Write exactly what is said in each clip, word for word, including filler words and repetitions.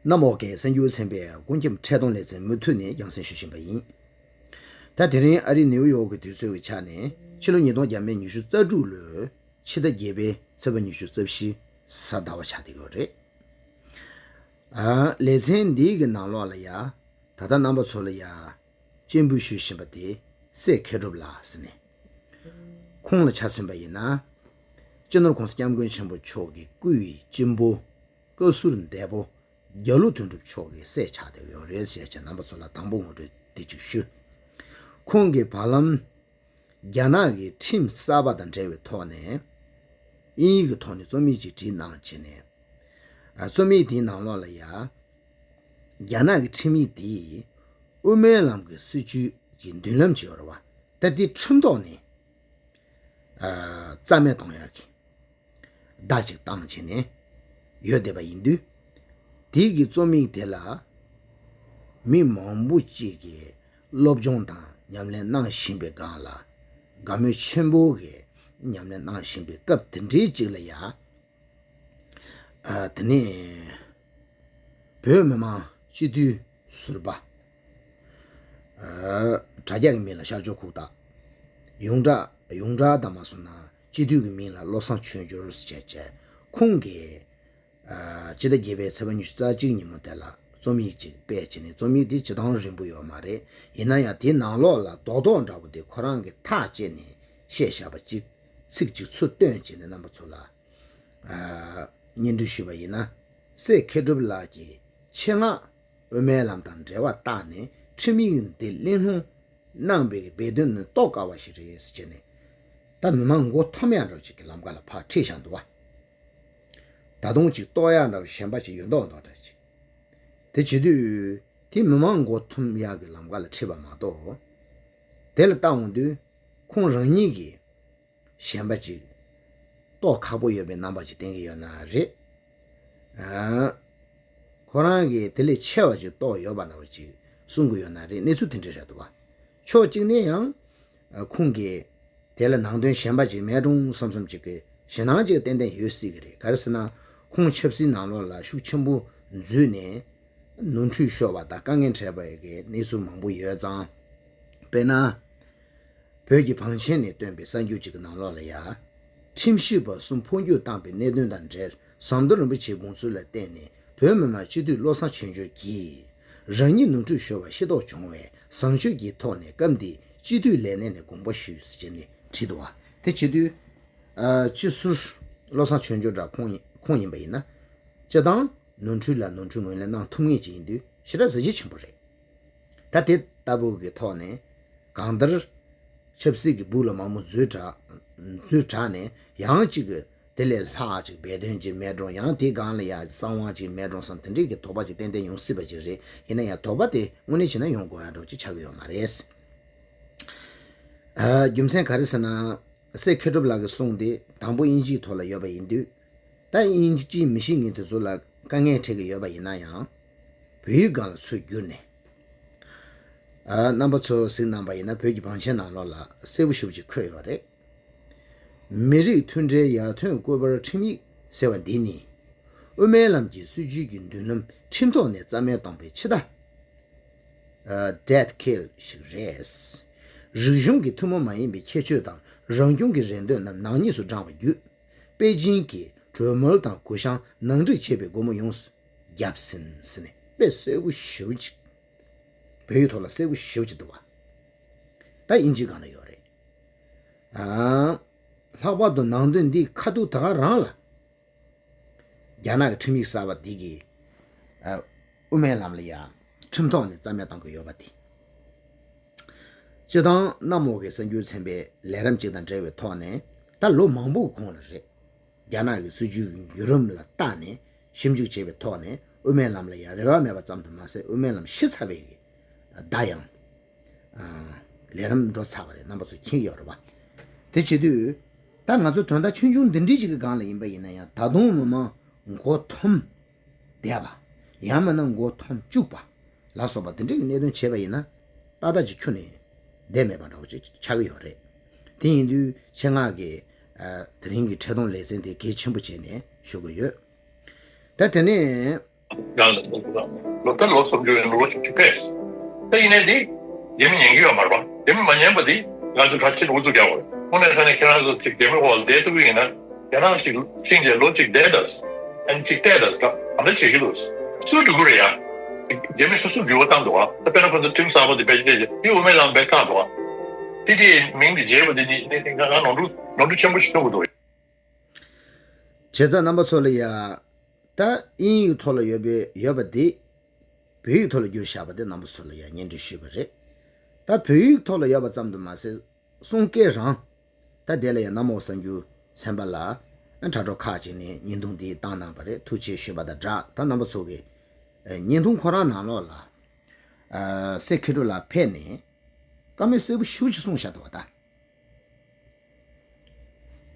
གནམ་འོག་གི་གསར་འགྱུར་ཚན་པའི་ཀུན་ཁྱབ་འཕྲིན་གཏོང་ལེ་ཚན་མུ་མཐུད་ནས་རྒྱང་སྲིང་ཞུ་བཞིན་པ་ཡིན། ད་དེ་རིང་ཨ་རིའི་ནེའུ་ཡོག་གི་དུས་ཚོད་ཀྱི་ཆ་ནས་ཕྱི་ལོ་ཉིས་སྟོང་བརྒྱ་མེད་ཉི་ཤུ་རྩ་དྲུག་ལོའི་ཕྱི་ཟླ་བརྒྱད་པའི་ཚེས་པ་ཉི་ཤུ་རྩ་བཞི་གཟའ་ཟླ་བ་ཆགས་བསྡད་ཡོད་རེད། ཨ། ལེ་ཚན་འདིའི་གི་ནང་ལོགས་ལ་ཡ། ད་ལྟ་རྣམ་པ་ཚོ་ལ་ཡ། སྤྱན་འབུལ་ཞུ་བཞིན་པ་དེ་སྲས་མཁས་གྲུབ་ལགས་ཟེར་ནས། ཁོང་ལ་ཆ་མཚོན་པ་ཡིན་ན། སྤྱི་ནོར་༸གོང་ས་༸སྐྱབས་མགོན་ཆེན་པོ་མཆོག་གི་སྐུ་ཡི་གཅེན་པོ། བཀའ་ཟུར་འདས་པོ། རྒྱ་ལོ་དོན་གྲུབ་མཆོག་གི་སྲས་ཆགས་བསྡད་ཡོད་རེད་ཟེར་བྱས་རྣམ་པ་ཚོ་ལ་དང་པོ་ངོ་སྤྲོད་དེ་གཅིག་ཞུ། ཁོང་གིས་བར་ལམ། རྒྱ་ནག་གི་ཁྲིམས་གསར་པ་དང་འབྲེལ་བའི་ཐོག་ནས། དབྱིན་ཡིག་གི་ཐོག་ནས་རྩོམ་ཡིག་ཅིག་བྲིས་གནང་བྱས་ནས། ཨ། རྩོམ་ཡིག་དེའི་ནང་ལོགས་ལ་ཡ། རྒྱ་ནག་གི་ཁྲིམས་ཡིག་དེས་དབུ་མའི་ལམ་གྱི་སྲིད་བྱུས་ཀྱི་མདུན་ལམ་ཅིག་ཡོད་རེད་བ། ད་དེ་ཁྲིམས་ཐོག་ནས། ཨ། རྩ་མེད་གཏོང་ཡག་གི་བརྡ་ཅིག་བཏང་བྱས་ནས་ཡོད་བསྡད་པ་ཡིན་དུས། དེ་གི་རྩོམ་ཡིག་དེ་ལ་མི་མང་པོ་ཅིག་གིས་སློབ་སྦྱོང་དང་ཉམས་ལེན་གནང་བཞིན་པའི་སྒང་ལ། དགའ་མོས་ཆེན་པོ་གིས་ཉམས་ལེན་གནང་བཞིན་པའི་སྐབས་དེ་འདྲའི་ཅིག་ལ་ཡ། ཨ། དེ་ནས་བོད་མི་མང་སྤྱི་འཐུས་ཟུར་པ། ཨ། དྲ་རྒྱ་གི་མིང་ལ་ཤར་ཕྱོགས་ཁུག་རྟ། ཡོངས་གྲགས་ཡོངས་གྲགས་དང་མ་སོང་ན་སྤྱི་འཐུས་ཀྱི་མིང་ལ་བློ་བཟང་ཆོས་འབྱོར་ཟེར་བྱས་བྱས། ཁོང་གིས། ཨ། སྤྱི་ཟླ་བརྒྱད་པའི་ཚེས་པ་ཉི་ཤུ་རྩ་གཅིག་ཉིན་མོ་དེ་ལ་རྩོམ་ཡིག་ཅིག་སྤེལ་བྱས་ནས། རྩོམ་ཡིག་དེ་སྤྱིར་བཏང་རིང་པོ་ཡོད་མ་རེད། ཡིན་ན་ཡང་དེའི་ནང་ལོགས་ལ་རྡོག་རྡོག་འདྲ་པོ་དེ་ཁོ་རང་གིས་ཐག་བཅད་ནས་བཤད་བཞག་པ་ཅིག་ཚིག་ཅིག་ཚུར་བཏོན་བྱས་ནས་རྣམ་པ་ཚོ་ལ། ཨ། སྙན་སྒྲོན་ཞུས་པ་ཡིན་ན། སྲས་མཁས་གྲུབ་ལགས་ཀྱིས་ཆེད་མངགས་དབུ་མའི་ལམ་དང་འབྲེལ་བ་བཏགས་ནས་ཁྲིམས་ཡིག་འདི་གླེང་སློང་གནང་བའི་སྦས་དོན་ནི་རྟོགས་དཀའ་བ་ཞིག་རེད་ཟེར་བྱས་ནས། ད་མི་མང་མགོ་འཐོམ་ཡག་འདྲ་བོ་ཅིག་གི་ལམ་ཁ་ལ་ཕར་ཁྲིད་བཞག་འདུག་བ། ད་དུང་ཅིག་རྟོགས་ཡག་འདྲ་བོ་གཞན་པ་ཅིག་ཡོད་མདོག་མདོག་འདྲ་ཅིག་དེ་བྱེད་དུས་དེ་མི་མང་མགོ་འཐོམ་ཡག་གི་ལམ་ཁ་ལ་ཁྲིད་པ་མ་གཏོགས། དེ་ལ་བལྟ་འོང་དུས་ཁོང་རང་ཉིད་ཀྱིས་གཞན་པ་ཅིག་རྟོགས་ཁག་པོ་ཡོད་པའི་རྣམ་པ་ཅིག་བསྟན་གྱི་ཡོད་ན་རེད། ཨ། ཁོ་རང་གིས་དེ་ལས་ཆེ་བ་ཅིག་རྟོགས་ཡོད་པ་འདྲ་བོ་ཅིག་གསུང་གི་ཡོད་ན་རེད། གནས་ཚུལ་དེ་འདྲ་རེད་འདུག་བ། ཕྱོགས་གཅིག་ནས་ཡང་། ཨ། ཁོང་གིས་དེ་ལ་ནང་དོན་གཞན་པ་ཅིག་མེད་འགྲོ་བསམ་བསམ་ཅིག་གི་ཞེད་སྣང་ཅིག་ཏན་ཏན་ཡོད་སྲིད་ཀྱི་རེད། ག་རེ་ཟེར་ན། ཁོང་ཆབ་སྲིད་ནང་ལོགས་ལ་ཤུགས་ཆེན་པོ་འཛུལ་ནས་ནོར་འཁྲུལ་ཤོར་བ་དང་དཀའ་ངལ་འཕྲད་པའི་གི་གནས་ཚུལ་མང་པོ་ཡོད་ཙང་། དཔེར་ན། བོད་ཀྱི་བང་ཆེན་ནས་བཏོན་པའི་གསར་འགྱུར་ཅིག་གི་ནང་ལོགས་ལ་ཡ། ཁྲིམས་ཞིབ་པ་གསུམ་འཕོ་འགྱུར་བཏང་པའི་གནད་དོན་དང་འབྲེལ། ཟམ་གདོང་རིན་པོ་ཆེའི་དགོངས་ཚུལ་ལ་བརྟེན་ནས་བོད་མི་མང་སྤྱི་འཐུས་བློ་བཟང་ཆོས་འབྱོར་གྱིས། རང་ཉིད་ནོར་འཁྲུལ་ཤོར་བ་ཤེས་རྟོགས་བྱུང་བས་བཟང་སྤྱོད་ཀྱི་ཐོག་ནས་སྐབས་འདིའི་སྤྱི་འཐུས་ལས་གནས་ནས་དགོངས་པ་ཞུས་ཟེར་ནས་བྲིས་འདུག་བ། དེ་བྱེད་དུས། ཨ། སྤྱི་ཟུར་བློ་བཟང་ཆོས་འབྱོར་འདྲ་ཁོང་ཡིན་ཁོང་ཡིན་པ་ཡིན་ན། སྤྱིར་བཏང་ནོར་འཁྲུལ་ལ་ནོར་འཁྲུལ་ངོས་ལེན་གནང་ཐུབ་ངེས་ཅིག་ཡིན་དུས་ཞེ་དྲག་གཟི་བརྗིད་ཆེན་པོ་རེད། ད་དེ་ལྟ་བུ་གི་ཐོག་ནས་གང་ལྟར་ཆབ་སྲིད་ཀྱི་སྦུག་ལ་མང་པོ་འཛུལ་དྲགས་འཛུལ་དྲགས་ནས་ཡང་གཅིག་གི་དེ་ལས་ལྷག་ཅིག་སྦས་དོན་ཅིག་མེད་འགྲོ། ཡང་དེའི་སྒང་ལ་ཡ་གསང་བ་ཅིག་མེད་འགྲོ་བསམ་དེ་འདྲའི་གི་དོགས་པ་ཅིག་ཏན་ཏན་ཡོང་སྲིད་པ་ཅིག་རེད། ཡིན་ན་ཡང་དོགས་པ་དེ་དངོས་གནས་བྱས་ན་ཡོང་དགོས་ཡ་འདྲ་ཅིག་ཆགས་ཀྱི་ཡོད་མ་རེད། ཨ། རྒྱུ་མཚན་ག་རེ་ཟེར་ན། སྲས་མཁས་གྲུབ་ལགས་ཀྱི་གསུང་དེ་དང་པོ་དབྱིན་ཇིའི་ཐོག་ལ་ཡོད་པ་ཡིན་དུས། ད་དབྱིན་ཇི་མི་ཤེས་མཁན་དེ་ཚོ་ལ་དཀའ་ངལ་འཕྲད་ཀྱི་ཡོད་པ་ཡིན་ན་ཡང་། བོད་ཡིག་སྒང་ལ་ཚུར་བསྒྱུར་ནས། ཨ། རྣམ་པ་ཚོ་གཟིགས་གནང་པ་ཡིན་ན་བོད་ཀྱི་བང་ཆེན་ནང་ལོགས་ལ་གསལ་པོ་ཞེ་པོ་ཅིག་འཁོད་ཡོད་རེད། མི་རིགས་མཐུན་སྒྲིལ་ཡར་ཐོན་སྐུལ་བར་ཁྲིམས་ཡིག་ཟེར་བ་འདི་ནི། དབུ་མའི་ལམ་གྱི་སྲིད་བྱུས་ཀྱི་མདུན་ལམ་ཁྲིམས་ཐོག་ནས་རྩ་མེད་གཏོང་པའི་ཕྱི་ཟླ། ཨ། death kill ཞིག་རེད། རིག་གཞུང་གི་ཐུན་མོང་མ་ཡིན་པའི་ཁྱད་ཆོས་དང་རང་བྱུང་གི་རེ་འདོད་རྣམས་ནག་ཉེས་སུ་བགྲངས་པ་བརྒྱུད། པེ་ཅིང་གིས་གྲོས་མོལ་དང་གུ་ཡངས་ནང་འགྲིག་བྱེད་པའི་སྒོ་མོ་ཡོངས་སུ་བརྒྱབ་ཟིན་ཟེར་ནས་དཔེ་གསལ་པོ་ཞེ་པོ་ཅིག་བོད་ཡིག་ཐོག་ལ་གསལ་པོ་ཞེ་པོ་ཅིག་འདུག་བ། ད་དབྱིན་ཇིའི་སྒང་ལ་ཡོད་རེད། ཨ། ལྷག་པར་དུ་ནང་དོན་འདིའི་ཁ་ཐུག་ད་ག་རང་ལ། རྒྱ་ནག་གི་ཁྲིམས་ཡིག་གསར་པ་འདི་གིས། ཨ། དབུ་མའི་ལམ་ལ་ཡ་ཁྲིམས་ཐོག་ནས་རྩ་མེད་གཏོང་གི་ཡོད་པ་དེ། སྤྱིར་བཏང་གནམ་འོག་གི་གསར་འགྱུར་ཚན་པའི་ལས་རིམ་གཅིག་དང་འབྲེལ་བའི་ཐོག་ནས་ད་ལོ་མང་པོའི་གོང་ལ་རེད། རྒྱ་ནག་གི་སྲིད་བྱུས་ཀྱི་བརྒྱུད་རིམ་ལ་བལྟས་ནས་ཞིབ་འཇུག་བྱས་པའི་ཐོག་ནས་དབུ་མའི་ལམ་ལ་ཡ་རེ་བ་མེད་པ་ཙམ་དུ་མ་ཟད་དབུ་མའི་ལམ་ཤི་ཚར་བའི་གི་བརྡ་ཡང་། ཨ། ལས་རིམ་འགྲོ་ཚར་བ་རེད། རྣམ་པ་ཚོ་མཁྱེན་གྱི་ཡོད་རེད་བ། དེ་བྱེད་དུས། ད་ང་ཚོ་དོན་དག་ཆུང་ཆུང་འདི་འདྲའི་ཅིག་གི་སྒང་ལ་ཡིན་པ་ཡིན་ན་ཡང་ད་དུང་མི་མང་མགོ་འཐོམ་བསྡད་པ། ཡང་མིན་ན་མགོ་འཐོམ་བཅུག་པ་ལ་སོགས་པ་འདི་འདྲའི་གི་གནད་དོན་བྱས་པ་ཡིན་ན། ཏག་ཏག་ཅིག་ཁྱོན་ནས་བསྡད་མེད་པ་འདྲ་བོ་ཅིག་ཆགས་ཀྱི་ཡོད་རེད། དེ་ཡིན་དུས་ཆེད་མངགས་ཀྱི། ཨ། དེ་རིང་གི་འཕྲིན་གཏོང་ལེ་ཚན་དེ་གལ་ཆེན་པོ་བྱས་ནས་ཞུ་གི་ཡོད། ད་དེ་ནས། ལོ་ལྟར་ལོ་སུམ་ཅུ་ཡིན་ལོ་ཞིག་ཅིག་ཕེབས། ད་ཡིན་ནའི་འདི་རྒྱ་མི་ཉན་གྱི་ཡོད་མ་རེད་པ། རྒྱ་མི་མ་ཉན་པ་འདི་ང་ཚོ་ག་ཅི་འུ་ཚུགས་རྒྱག་དགོས་རེད། དངོས་གནས་ས་ནས་ཁྱེད་རང་ཚོ་ཅིག་རྒྱ་མི་འོག་ལ་བསྡད་ཐུབ་ཀྱི་ཡིན་ན། རྒྱ་ནག་ཅིག་ཕྱིན་རྗེས་ལོ་གཅིག་བསྡད་དང་། ཨན་ཅིག་བལྟས་དང་། ད་ཨ་འདྲ་བྱེད་ཀྱི་འདུག་སུ་འགྲོ་གི་རེད་ཡ། རྒྱ་མི་སོ་སོ་འགྱུར་བ་བཏང་འདུག་ཨ། ད་དཔེར་ན་ཁོ་ཚོ་ཁྲིམས་གསར་པ་དེ་བེད་སྤྱོད་བྱས་དེ་དབུ་མའི་ལམ་བེད་ཐག་འདུག་ཨ། ཏི་ཏི་ཨེ་མིང་དེ་བརྗེས་པ་དེ་ནི་ནི་ནི་ང་ང་ནོར་འཁྲུལ་ནོར་འཁྲུལ་ཆེན་པོ་ཞིག་མཐོང་གི་འདུག་བྱས་ཙང་རྣམ་པ་ཚོ་ལ་ཡ། ད་དབྱིན་ཡིག་ཐོག་ལ་ཡོད་པའི་ཡོད་པ་དེ་བོད་ཡིག་ཐོག་ལ་བསྒྱུར་བཞག་པ་དེ་རྣམ་པ་ཚོ་ལ་ཡ་སྙན་སྒྲོན་ཞུས་པ་རེད། ད་བོད་ཡིག་ཐོག་ལ་ཡོད་པ་ཙམ་དུ་མ་ཟད། གསུང་སྐད་རང་། ད་དེ་ལ་ཡང་གནམ་འོག་གསར་འགྱུར་ཚན་པ་ལ་དྲ་གྲོགས་ཁག་ཅིག་ནས་བརྙན་ཐུང་འདི་བཏང་གནང་བ་རེད། ཐུགས་རྗེ་ཆེ་ཞུས་པ་དང་སྦྲགས། ད་རྣམ་པ་ཚོ་གིས་ཨ་བརྙན་ཐུང་ཁོ་རང་ནང་ལོགས་ལ་ཨ་སེ་ཁེ་ཏྲུ་ལ་ཕེབས་ནས་བཀའ་མོལ་གསལ་པོ་ཞེ་པོ་ཅིག་གསུངས་བཞག་འདུག་བ་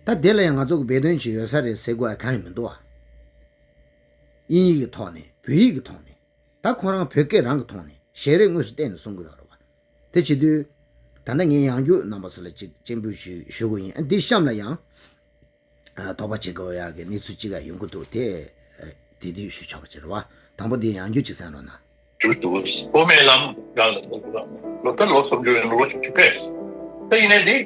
ད། ད་དེ་ལ་ཡང་ང་ཚོ་གི་སྦས་དོན་ཅིག་ཡོད་ས་རེད་ཟེར་དགོས་ཡ་གང་ཡང་མི་འདུག་བ། དབྱིན་ཡིག་གི་ཐོག་ནས་བོད་ཡིག་གི་ཐོག་ནས། ད་ཁོ་རང་བོད་སྐད་རང་གི་ཐོག་ནས་ཞལ་རས་དངོས་སུ་བསྟན་ནས་གསུང་གི་ཡོད་རེད་བ། དེ་བྱེད་དུས། ད་ལྟ་ངས་ཡང་བསྐྱར་རྣམ་པ་ཚོ་ལ་ཅིག་སྤྱན་འབུལ་ཞུ་ཞུ་དགོས་ཡིན། ཨ་འདི་གཤམ་ལ་ཡང་། ཨ་དོགས་པ་བྱེད་དགོས་ཡག་གི་གནས་ཚུལ་ཅིག་ཡང་ཡོང་གི་འདུག་དེ་ཨ་དེ་དུས་ཞུ་ཆོག་པ་ཅིག་རེད་བ། དང་པོ་འདི་ཡང་བསྐྱར་ཅིག་གསན་རོགས་གནང་། གྱུར་འདུག་དབུ་མའི་ལམ་ལ་ལོ་ལྟར་ལོ་སུམ་ཅུ་ཡིན་ལོ་ཞིག་ཅིག་ཕེབས། ད་ཡིན་ནའི་འདི་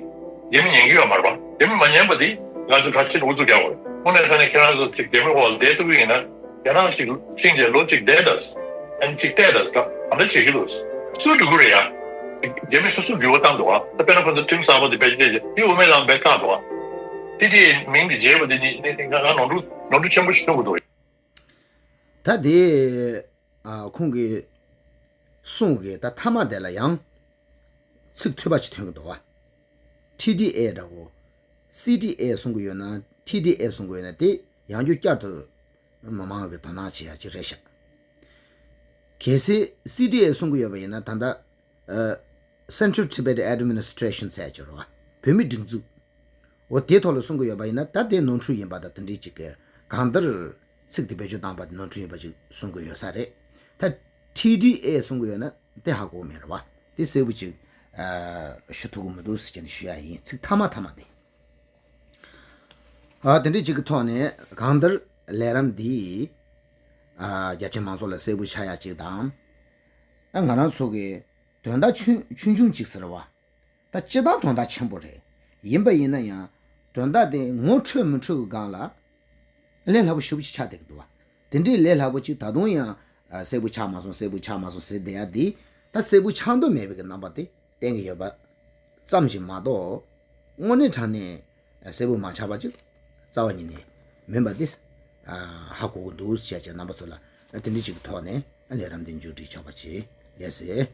རྒྱ་མི་ཉན་གྱི་ཡོད་མ་རེད་པ། རྒྱ་མི་མ་ཉན་པ་འདི་ང་ཚོ་ག་ཅི་འུ་ཚུགས་རྒྱག་དགོས་རེད། དངོས་གནས་ས་ནས་ཁྱེད་རང་ཚོ་ཅིག་རྒྱ་མི་འོག་ལ་བསྡད་ཐུབ་ཀྱི་ཡིན་ན། རྒྱ་ནག་ཅིག་ཕྱིན་རྗེས་ལོ་གཅིག་བསྡད་དང་། ཨན་ཅིག་བལྟས་དང་། ད་ཨ་འདྲ་བྱེད་ཀྱི་འདུག་སུ་འགྲོ་གི་རེད་ཡ། རྒྱ་མི་སོ་སོ་འགྱུར་བ་བཏང་འདུག་ཨ། ད་དཔེར་ན་ཁོ་ཚོ་ཁྲིམས་གསར་པ་དེ་བེད་སྤྱོད་བྱས་དེ་དབུ་མའི་ལམ་བེད་ཐག་འདུག་ཨ། ཏི་ཏི་ཨེ་མིང་དེ་བརྗེས་པ་དེ་ནི་ནི་ནི་ང་ང་ནོར་འཁྲུལ་ནོར་འཁྲུལ་ཆེན་པོ་ཞིག་མཐོང་གི་འདུག་ད་དེ་ཨ་ཁོང་གི་གསུང་གི་ད་མཐའ་མ་དེ་ལ་ཡང་ཚིག་འཐུས་པ་ཅིག་ཐོན་གི་འདུག་བ། ཐི་ཏི་ཨེ་འདྲ་བོ། སི་ཏི་ཨེ་གསུང་གི་ཡོད་ན་ཐི་ཏི་ཨེ་གསུང་གི་ཡོད་ན་དེ་ཡང་བསྐྱར་བསྐྱར་དུ་མི་མང་གི་དོ་སྣང་བྱེད་ཡ་ཅིག་རེད་ཤག་གལ་སྲིད་སི་ཏི་ཨེ་གསུང་གི་ཡོད་པ་ཡིན་ན་ད་ལྟ་ཨ་Central Tibet Administration ཟེར་ཡ་ཅིག་ཡོད་རེད་བ། བོད་མིའི་སྒྲིག་འཛུགས། འོ་དེ་ཐོག་ལ་གསུང་གི་ཡོད་པ་ཡིན་ན་ད་དེ་ནོར་འཁྲུལ་ཡིན་པ་དང་དེ་འདྲའི་ཅིག་གི་གང་ལྟར་ཚིག་དེ་བེད་སྤྱོད་བཏང་པ་དེ་ནོར་འཁྲུལ་ཡིན་པ་ཅིག་གསུང་གི་ཡོད་ས་རེད། ད་ཐི་ཏི་ཨེ་གསུང་གི་ཡོད་ན་དེ་ཧ་གོ་གི་མེད་རེད་བ། དེ་གསལ་པོ་ཅིག་ཨ་ཞུ་ཐུབ་གི་མི་འདུག་ཟེར་བྱས་ནས་ཞུ་ཡ་ཡིན། ཚིག་མཐའ་མ་མཐའ་མ་དེ། ཨ་དེ་འདྲའི་ཅིག་གི་ཐོག་ནས་གང་ལྟར་ལས་རིམ་འདི་ཨ་རྒྱ་ཆེ་མང་ཚོགས་ལ་གསལ་པོ་ཆགས་ཡ་ཅིག་དང་། ཨ་ང་རང་ཚོ་གི་དོན་དག་ཆུང་ཆུང་ཆུང་ཅིག་ཟེར་བ། ད་སྤྱིར་བཏང་དོན་དག་ཆེན་པོ་རེད། ཡིན་པ་ཡིན་ན་ཡང་དོན་དག་དེ་ངོ་འཕྲོད་མི་འཕྲོད་ཀྱི་སྒང་ལ་ལས་སླ་པོ་ཞེ་པོ་ཅིག་ཆགས་བསྡད་ཀྱི་འདུག་བ། དེ་འདྲའི་ལས་སླ་པོ་ཅིག་ད་དུང་ཡང་ཨ་གསལ་པོ་ཆགས་མ་སོང་། གསལ་པོ་ཆགས་མ་སོང་ཟེར་བསྡད་ཡ་འདི་ད་གསལ་པོ་ཆགས་འདོད་མེད་པའི་གི་རྣམ་པ་དེ་བསྟན་གྱི་ཡོད་པ་ཙམ་ཞིག་མ་གཏོགས། དངོས་གནས་དྲང་གནས་གསལ་པོ་མ་ཆགས་པ་ཅིག་རྩ་བ་ཉིད་ནས་མིན་པ་འདི་ཨ་ཧ་གོ་གི་འདུག་ཟེར་བྱས་རྣམ་པ་ཚོ་ལ་དེ་འདྲ་ཅིག་གི་ཐོག་ནས་ལས་རིམ་འདི་མཇུག་སྒྲིལ་ཆོག་པ་བྱེད། ལགས་སེ།